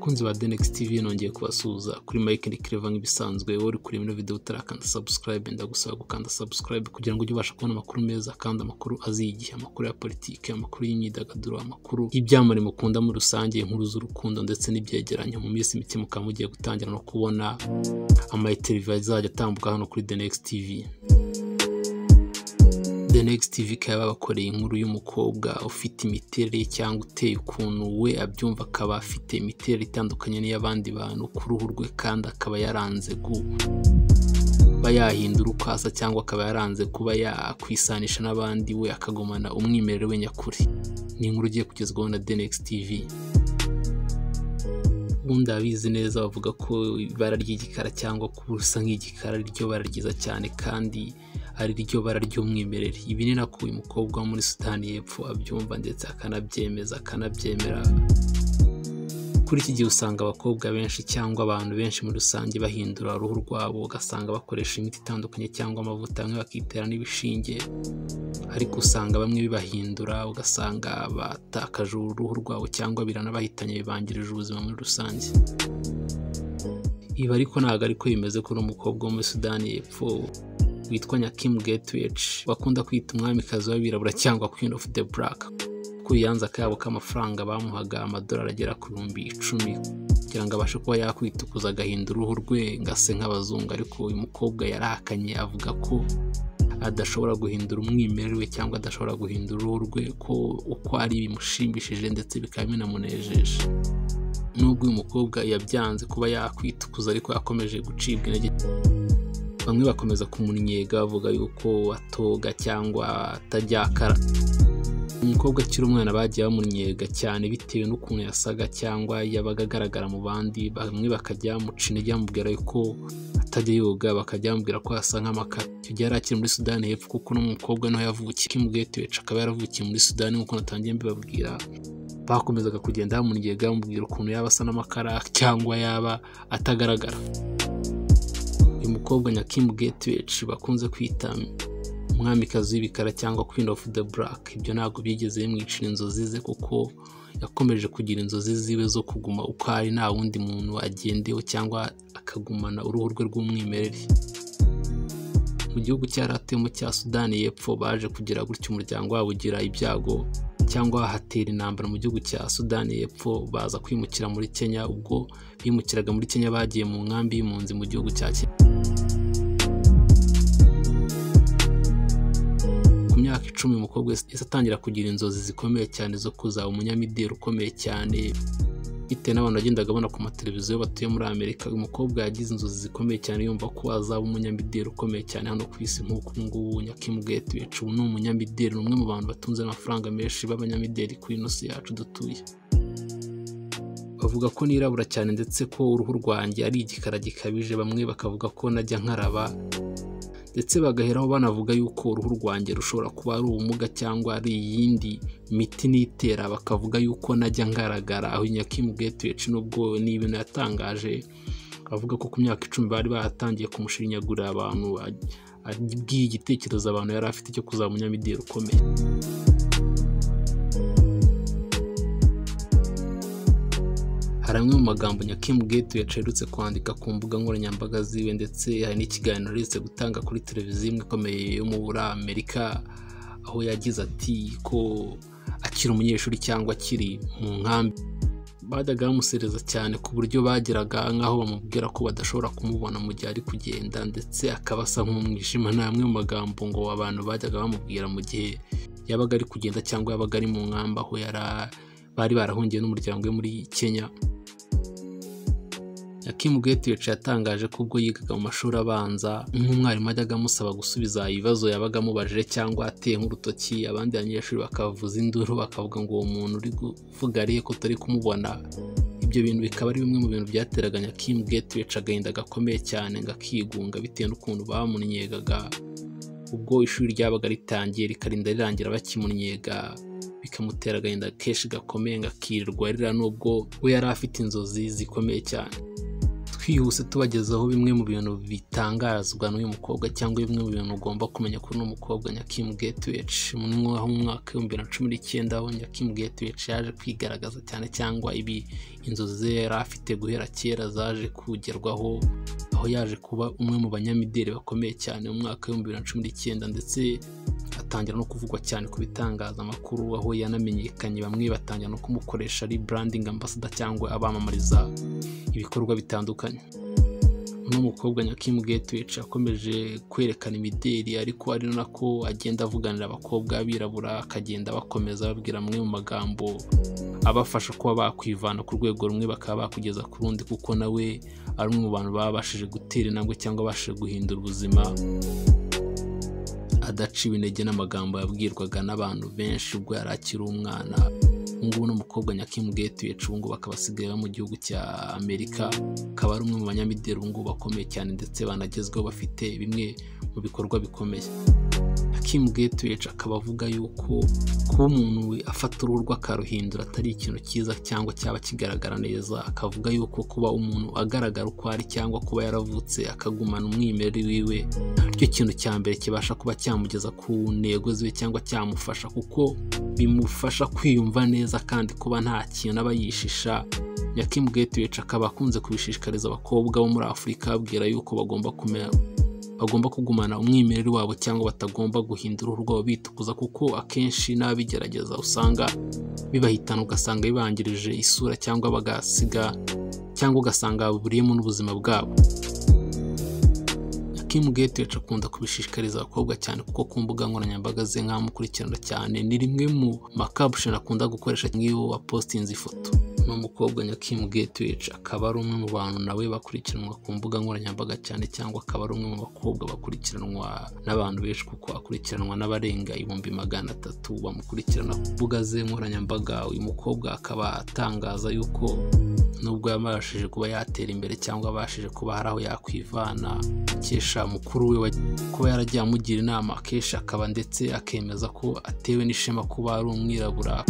Abakunzi ba The Next TV, nongeye kubasuhuza kuri Mike and Clever nk'ibisanzwe. Wowe uri kureba ino video utarakanda subscribe, ndagusaba gukanda subscribe kugira ngo ujye ubasha kubona amakuru meza kandi amakuru aziye igihe, amakuru ya politiki, amakuru y'imyidagaduro, amakuru y'ibyamamare mukunda muri rusange, inkuru z'urukundo ndetse n'ibyegeranyo. Mu minsi mike mukaba mugiye gutangira no kubona ama interview azajya atambuka hano kuri The Next TV. The Next TV ikaba babakoreye inkuru y'umukobwa ufite imiterere cyangwa uteye ukuntu we abyumva, akaba afite imiterere itandukanye n'iy'abandi bantu ku ruhu rwe, kandi akaba yaranze kuba yahindura uko asa cyangwa akaba yaranze kuba yakwisanisha n'abandi, we akagumana umwimerere we nyakuri. Ni inkuru ugiye kugezwaho na The Next TV. Ubundi abizi neza bavuga ko ibara ry'igikara cyangwa kuba usa nk'igikara ari ryo bara ryiza cyane kandi ari ryo bara ry'umwimerere. Ibi ni nako uyu mukobwa wo muri Sudani y'Epfo abyumva ndetse akanabyemeza, akanabyemera. Kuri iki gihe usanga abakobwa benshi cyangwa abantu benshi muri rusange bahindura uruhu rwabo, ugasanga bakoresha imiti itandukanye cyangwa amavuta, bamwe bakitera n'ibishinge, ariko usanga bamwe bibahindura, ugasanga batakaje uruhu rwabo cyangwa biranabahitanye, bibangirije ubuzima muri rusange. Ibi ariko ntabwo ariko bimeze kuri umukobwa wo muri Sudani y'Epfo witwa Nyakim Gatwech, bakunda kwita umwamikazi w'abirabura cyangwa Queen of the Black. Kuko yanze akayabo k'amafaranga bamuhaga, amadolari agera ku 10,000, kugira ngo abashe kuba yakwitukuza agahindura uruhu rwe ngo ase nk'abazungu. Ariko uyu mukobwa yarahakanye, avuga ko adashobora guhindura umwimerere we cyangwa adashobora guhindura uruhu rwe, ko uko ari bimushimishije ndetse bikaba binamunejeje. Nubwo uyu mukobwa yabyanze kuba yakwitukuza, ariko yakomeje gucibwa intege, bamwe bakomeza kumunyega bavuga yuko atoga cyangwa atajya akara. Umukobwa akiri umwana bagiye bamunyega cyane bitewe n'ukuntu yasaga cyangwa yabaga agaragara mu bandi, bamwe bakajya bamuca intege bamubwira yuko atajya yoga, bakajya bamubwira ko asa nk'amakara. Icyo gihe yari akiri muri Sudani y'Epfo, kuko n'umukobwa niho yavukiye. Kim Gatwech akaba yaravukiye muri Sudani nk'uko natangiye mbibabwira. Bakomezaga kugenda bamunyega bamubwira ukuntu yaba asa n'amakara cyangwa yaba atagaragara. Uyu mukobwa Nyakim Gatwech bakunze kwita umwamikazi w'ibikara cyangwa Queen of the Black, ibyo ntabwo byigeze bimwicira inzozi ze, kuko yakomeje kugira inzozi ziwe zo kuguma uko ari, nta wundi muntu agendeho cyangwa akagumana uruhu rwe rw'umwimerere. Mu gihugu cyaratuyemo cya Sudani y'Epfo baje kugira gutyo umuryango wabo ugira ibyago cyangwa hatera intambara mu gihugu cya Sudani y'Epfo, baza kwimukira muri Kenya. Ubwo bimukiraga muri Kenya bagiye mu nkambi y'impunzi mu gihugu cya Kenya. Ku myaka 10 umukobwa yahise atangira kugira inzozi zikomeye cyane zo kuzaba umunyamideli ukomeye cyane, bitewe n'abantu yagendaga abona ku mateleviziyo batuye muri Amerika. Uyu mukobwa yagize inzozi zikomeye cyane, yumva ko azaba umunyamideli ukomeye cyane hano ku isi nk'uko ubu ngubu Nyakim Gatwech ubu ni umunyamideli, ni umwe mu bantu batunze amafaranga menshi b'abanyamideli kuri ino si yacu dutuye. Bavuga ko nirabura cyane ndetse ko uruhu rwanjye ari igikara gikabije, bamwe bakavuga ko najya nkaraba, ndetse bagaheraho banavuga yuko uruhu rwanjye rushobora kuba ari ubumuga cyangwa ari iyindi miti nitera, bakavuga yuko najya ngaragara. Aho Nyakim Gatwech nubwo ni ibintu yatangaje, avuga ko ku myaka 10 bari batangiye kumushinyagurira abantu, abwiye igitekerezo abantu yari afite cyo kuzaba umunyamideli ukomeye. Hari amwe mu magambo Nyakim Gatwech aherutse kwandika ku mbuga nkoranyambaga ziwe, ndetse hari n'ikiganiro aherutse gutanga kuri televiziyo imwe ikomeye yo muri Amerika, aho yagize ati ko akiri umunyeshuri cyangwa akiri mu nkambi bajyaga bamusereza cyane, ku buryo bageraga nk'aho bamubwira ko badashobora kumubona mu gihe ari kugenda, ndetse akaba asa nk'umwijima. Ni amwe mu magambo ngo abantu bajyaga bamubwira mu gihe yabaga ari kugenda cyangwa yabaga ari mu nkambi aho bari barahungiye n'umuryango we muri Kenya. Nyakim Gatwech yatangaje ko ubwo yigaga mu mashuri abanza, nk'umwarimu ajyaga amusaba gusubiza ibibazo yabaga amubajije cyangwa ateye nk'urutoki, abandi banyeshuri bakavuza induru bakavuga ngo uwo muntu uri kuvuga arihe ko tutari kumubona. Ibyo bintu bikaba ari bimwe mu bintu byateraga Nyakim Gatwech agahinda gakomeye cyane, ngo akigunga bitewe n'ukuntu bamunyegaga. Ubwo ishuri ryabaga ritangiye rikarinda rirangira bakimunyega, bikamutera agahinda kenshi gakomeye, ngo akirirwa arira, nubwo we yari afite inzozi zikomeye cyane. Twihuse tubagezaho bimwe mu bintu bitangazwa n'uyu mukobwa cyangwa bimwe mu bintu ugomba kumenya kuri uno mukobwa Nyakim Gatwech. Mu mwaka 2019 aho Nyakim Gatwech yaje kwigaragaza cyane, cyangwa ibi inzozi ze yari afite guhera kera zaje kugerwaho, aho yaje kuba umwe mu banyamideli bakomeye cyane mu mwaka 2019, ndetse atangira no kuvugwa cyane ku bitangazamakuru, aho yanamenyekanye bamwe batangira no kumukoresha ari branding ambassador cyangwa abamamariza ibikorwa bitandukanye. Uno mukobwa Nyakim Gatwech akomeje kwerekana imideli, ariko ari nako agenda avuganira abakobwa abirabura, akagenda bakomeza babwira amwe mu magambo abafasha kuba bakwivana ku rwego rumwe bakaba bakugeza ku rundi, kuko nawe ari umwe mu bantu babashije gutera intambwe cyangwa abashije guhindura ubuzima, adaciwe intege n'amagambo yabwirwaga n'abantu benshi ubwo yari akiri umwana. Ubu ngubu umukobwa Nyakim Gatwech ubu ngubu akaba asigaye mu gihugu cya Amerika, akaba ari umwe mu banyamideli ubu ngubu bakomeye cyane ndetse banagezweho, bafite bimwe mu bikorwa bikomeye. Nyakim Gatwech akaba avuga yuko kuba umuntu afata uruhu rwe akaruhindura atari ikintu cyiza cyangwa cyaba kigaragara neza, akavuga yuko kuba umuntu agaragara uko ari cyangwa kuba yaravutse akagumana umwimerere wiwe aricyo kintu cya mbere kibasha kuba cyamugeza ku ntego ziwe cyangwa cyamufasha, kuko bimufasha kwiyumva neza kandi kuba nta kintu aba yishisha. Nyakim Gatwech akaba akunze kubishishikariza abakobwa bo muri Afurika, ababwira yuko bagomba kugumana umwimerere wabo cyangwa batagomba guhindura uruhu rwabo bitukuza, kuko akenshi n'ababigerageza usanga bibahitana, ugasanga bibangirije isura cyangwa bagasiga cyangwa ugasanga baburiyemo n'ubuzima bwabo. Nyakim Gatwech akunda kubishishikariza abakobwa cyane, kuko ku mbuga nkoranyambaga ze nk'amukurikirana cyane ni rimwe mu makaption akunda gukoresha nk'iyo apostinze ifoto. N'umukobwa Nyakim Gatwech akaba ari umwe mu bantu nawe bakurikiranwa ku mbuga nkoranyambaga cyane, cyangwa akaba ari umwe mu bakobwa bakurikiranwa n'abantu benshi, kuko akurikiranwa n'abarenga 300,000 bamukurikirana ku mbuga ze nkoranyambaga. Uyu mukobwa akaba atangaza yuko nubwo yabashije kuba yatera imbere cyangwa abashije kuba hari aho yakwivana akesha mukuru we kuba yaragiye amugira inama akenshi, akaba ndetse akemeza ko atewe n'ishema kuba ari umwirabura,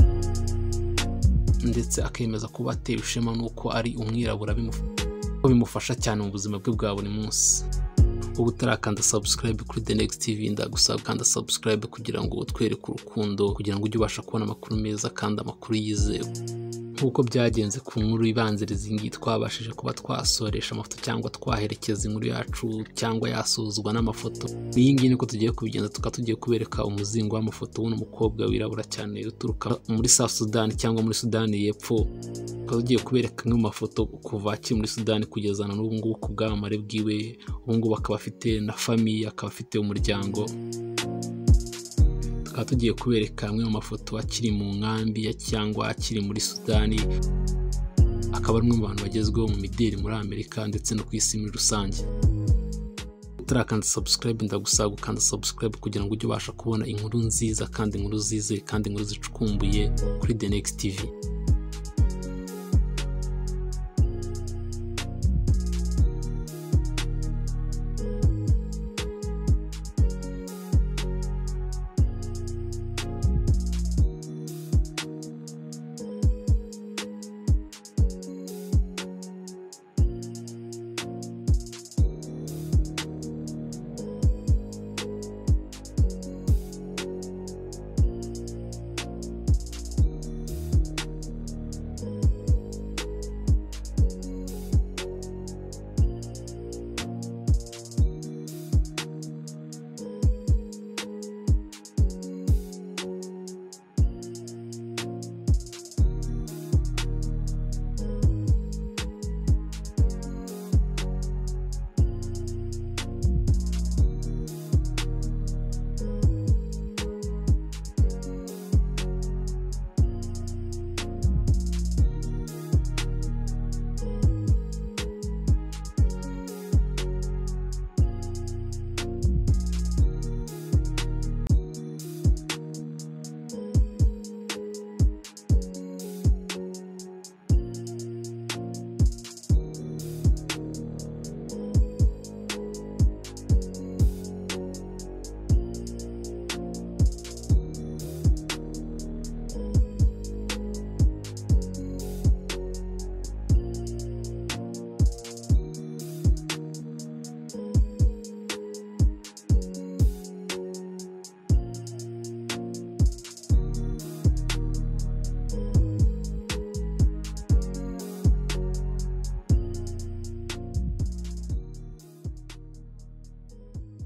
ndetse akemeza kuba atewe ishema n'uko ari umwirabura bimufasha cyane mu buzima bwe bwa buri munsi. Ubu utarakanda subscribe kuri The Next TV, ndagusaba kanda subscribe kugira ngo utwereke urukundo, kugira ngo ujye ubasha kubona amakuru meza kandi amakuru yizewe. Nk'uko byagenze ku nkuru ibanziriza iyi ngiyi, twabashije kuba twasoresha amafoto cyangwa twaherekeza inkuru yacu cyangwa yasozwa n'amafoto. Iyi ngiyi niko tugiye kubigenza, tukaba tugiye kubereka umuzingo w'amafoto w'uno mukobwa wirabura cyane uturuka muri South Sudan cyangwa muri Sudani y'Epfo. Tukaba tugiye kubereka amwe mu mafoto kuva akiri muri Sudani kugeza na n'ubu ngubu ku bwamamare bwiwe. Ubu ngubu akaba afite na famiye, akaba afite umuryango. Tukaba tugiye kubereka amwe mu mafoto akiri mu nkambi cyangwa akiri muri Sudani, akaba ari umwe mu bantu bagezweho mu mideli muri Amerika ndetse no ku isi muri rusange. Utarakanda subscribe, ndagusaba gukanda subscribe kugira ngo ujye ubasha kubona inkuru nziza kandi inkuru zizewe kandi inkuru zicukumbuye kuri The Next TV.